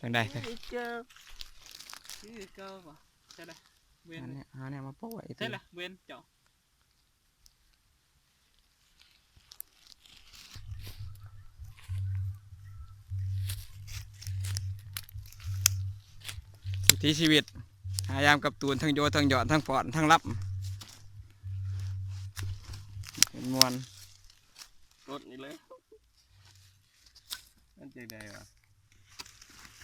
ຈັ່ງໃດ? ຄືເກົ່າ ຄືເກົ່າບໍ່? ໃຊ່ລະ ເວັນ ຫາແນວ ຫາແນວມາໂປະໄວ້ ໃຊ່ລະ ເວັນເຈົ້າ. ວິຖີຊີວິດ ຫາຍາມກັບຕູນ ທັງໂຢທັງຢອດ ທັງຟ້ອນ ທັງລຳ ເປັນມ່ວນ ກົດນີ້ເລີຍ. ມັນຈັ່ງໃດວະ?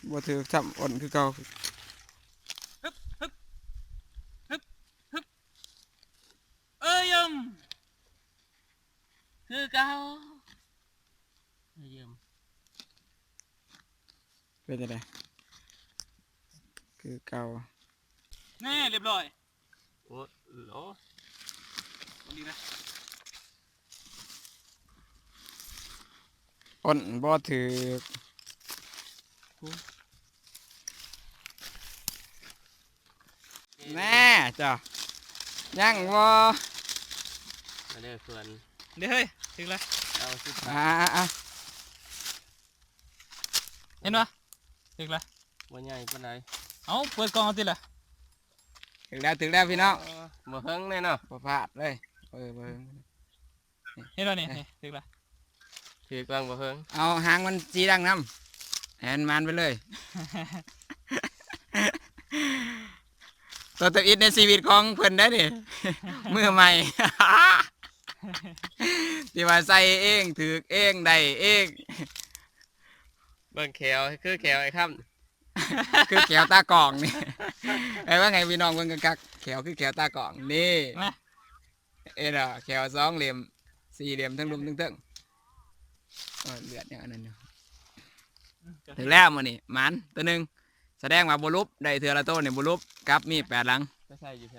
ບໍ່ຖືກຊ້ຳ ອ່ອນຄືເກົ່າ. ຮຶບ ຮຶບ ຮຶບ ຮຶບ ເອີຍ ຢ້ຳ ຄືເກົ່າ ເອີຍ ຢ້ຳ. ເປັນຈັ່ງໃດ? ຄືເກົ່າ. ແນ່ ລຽບຮ້ອຍ. ໂອ້ໂຫ ດີນະ ອ່ອນບໍ່ຖືກ. ແນ່ເຈົ້າ ຍັງບໍ່? ມາເດີສ່ວນ ເດ້ເຮີ້ຍ ຖືກລະ ເອົາ ອ່າໆ ເຫັນບໍ່? ຖືກລະ ບໍ່ໃຫຍ່ປານໃດ. ເອົາ ເປີດກ່ອງເອົາຕິລະ. ຖືກແລ້ວ ຖືກແລ້ວພີ່ນ້ອງ. ເອີ ບໍ່ເຫິງແນ່ເນາະ ບໍ່ພາດເລີຍ. ເອີ ບໍ່ເຫິງ ເຫັນບໍ່ນີ້? ນີ້ ຖືກລະ ຖືກກວ່າບໍ່ເຫິງ. ເອົາຫາງມັນຊີ້ດັງນຳ ໃຫ້ມັນໝານໄປເລີຍ. ຕົວທຳອິດໃນຊີວິດຂອງເພິ່ນໄດ໋ນີ້ ມືໃໝ່ ທີ່ວ່າໃສ່ເອງ ຖືກເອງ ໄດ້ເອງ. ເບິ່ງແຂ້ວ ຄືແຂ້ວໄອ້ຄຳ ຄືແຂ້ວຕາກອງນີ້. ໄປເບິ່ງໃຫ້ພີ່ນ້ອງເບິ່ງຄັກໆ ແຂ້ວຄືແຂ້ວຕາກອງນີ້. ມາ ເອີ ແຂ້ວສອງເຫຼັ້ມ ສີ່ເຫຼັ້ມ ທັງລຸ່ມທັງເທິງ. ເອີ ເລືອດຍັງອັນນັ້ນຢູ່. ອືມ ຖືກແລ້ວມື້ນີ້ ໝານຕົວໜຶ່ງ. ສະແດງວ່າບໍ່ຫຼຸບ ໄດ້ເທື່ອລະໂຕນີ້ບໍ່ຫຼຸບ. ກັບມີແປດຫຼັງ ໄປໃສ່ຢູ່ໃສ?